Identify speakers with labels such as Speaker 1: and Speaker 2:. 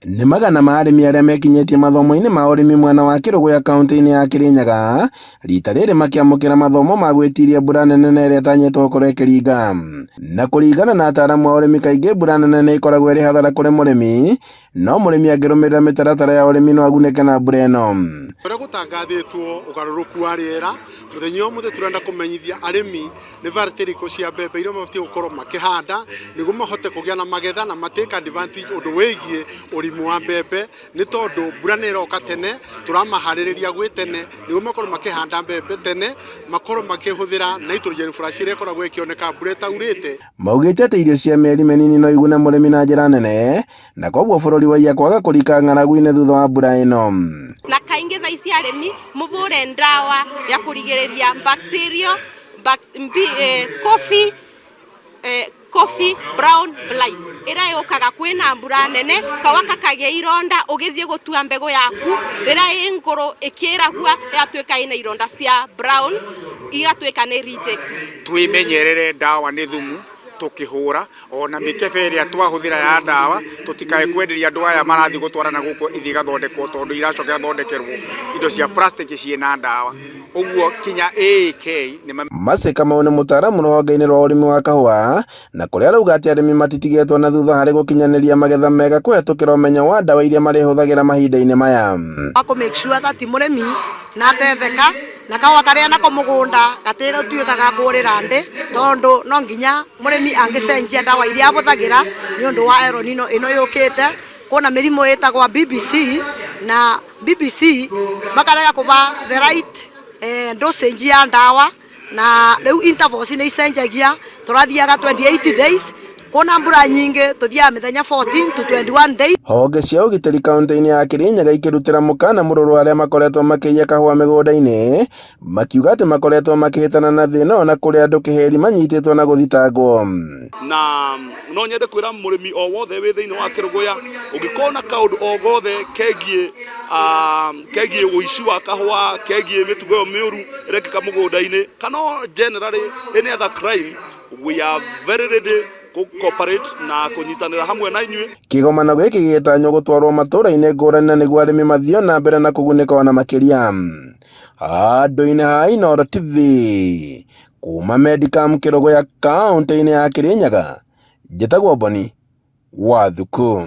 Speaker 1: Nĩ magana ma arĩmi arĩa mekinyĩtie mathomo-inĩ ma ũrĩmi mwena wa Kĩrũgũya kauntĩ-inĩ ya Kĩrĩnyaga, rita rĩrĩ makĩamũkĩra mathomo ma gwĩtiria mbura nene na ĩrĩa ĩtanyĩtwo gũkorwo ĩkĩringa. Na kũringana na ataaramu a ũrĩmi kaingĩ mbura nene nĩ ĩkoragwo ĩrĩ hathara kũrĩ mũrĩmi, no mũrĩmi angĩrũmĩrĩra mĩtaratara ya ũrĩmi no agunĩke na mbura ĩno.
Speaker 2: Ũrĩa gũtangathĩtwo ũgarũrũku wa rĩera, mũthenya wa ũmũthĩ tũrenda kũmenyithia arĩmi nĩ variety irĩkũ cia mbembe iria mabatiĩ gũkorwo makĩhanda nĩguo mahote kũgĩa na magetha na ma take advantage ũndũ wĩgiĩ ũrĩmi wa mbembe, nĩ tondũ mbura nĩ ĩroka tene, tũramaharĩrĩria gwĩ tene nĩguo makorwo makĩhanda mbembe tene, makorwo makĩhũthĩra nitrogen flush ĩrĩa ĩkoragwo ĩkĩoneka mbura ĩtaurĩte.
Speaker 1: Maugĩte atĩ irio cia mĩeri mĩnini no igune mũrĩmi na njĩra nene na koguo bũrũri waiya kwaga kũrika ng'aragu-inĩ thutha wa mbura ĩno.
Speaker 3: Na kaingĩ thaa ici arĩmi mũbũre ndawa ya kũrigĩrĩria bacteria, coffee, coffee brown blight ĩrĩa yũkaga kwĩna mbura nene kawa kakagĩa ironda ũgĩthiĩ gũtua mbegũ yaku rĩrĩa ĩ ngũrũ ĩkĩragua ĩgatuĩka ĩna ironda cia brown igatuĩka nĩ reject.
Speaker 4: Twĩmenyerere ndawa nĩ thumu tũkĩhũra ona mĩkebe ĩrĩa twahũthĩra ya ndawa tũtikae kwenderia andũ aya marathiĩ gũtwara na gũkũ ithiĩ igathondekwo tondũ iracoka igathondekerwo indo cia plastic ciĩna ndawa ũguo kinya AAK nĩ
Speaker 1: Mercy Kamau nĩ mũtaaramu rũhonge-inĩ rwa ũrĩmi wa kahũa na kũrĩa arauga atĩ arĩmi matitigĩtwo na thutha harĩ gũkinyanĩria magetha mega kũhetũkĩra ũmenyo wa ndawa iria marĩhũthagĩra mahinda-inĩ maya.
Speaker 5: Wa kũ make sure that mũrĩmi nĩ atetheka na kahũa karĩa nako mũgũnda gatigũtuĩka ga kũrĩra ndĩ tondũ no nginya mũrĩmi angĩcenjia ndawa iria ahũthagĩra nĩ ũndũ wa El Nino ĩno yũkĩte. Kwĩna mĩrimũ ĩtagwo BBC na BBC makarega kũba the right dosage ya ndawa na rĩu intervals nĩ icenjagia tũrathiaga 28 days kwona mbura nyingĩ tũthiaga mĩthenya 14 to 21 days.
Speaker 1: Honge cia ũgitĩri kaunti-inĩ ya Kirinyaga ikĩrutĩra mũkana mũrũrũ arĩa makoretwo makĩiya kahũa mĩgũnda-inĩ, makiuga atĩ makoretwo makĩhĩtana na thĩna ũyũ na kũrĩ andũ kĩhĩri manyitĩtwo na gũthitangwo.
Speaker 6: Na no nyende kwĩra mũrĩmi o wothe wĩ thĩinĩ wa Kĩrũgũya, ũngĩkorwo na kaũndũ o gothe kegiĩ kegiĩ ũici wa kahũa, kegiĩ mĩtugo ĩyo mĩũru ĩrekĩka mũgũnda-inĩ, kana generally any other crime, we are very ready kũ cooperate na kũnyitanĩra hamwe na inyuĩ.
Speaker 1: Kĩgomano gĩkĩ gĩgĩtanywo gũtwarwo matũra-inĩ ngũrani na nĩguo arĩmi mathiĩ na mbere na kũgunĩka ona makĩria. Handũ-inĩ ha Inooro TV, kuma Medicam Kĩrũgũya kaũntĩ-inĩ ya Kĩrĩnyaga, njĩtagwo Boni wa Thuku.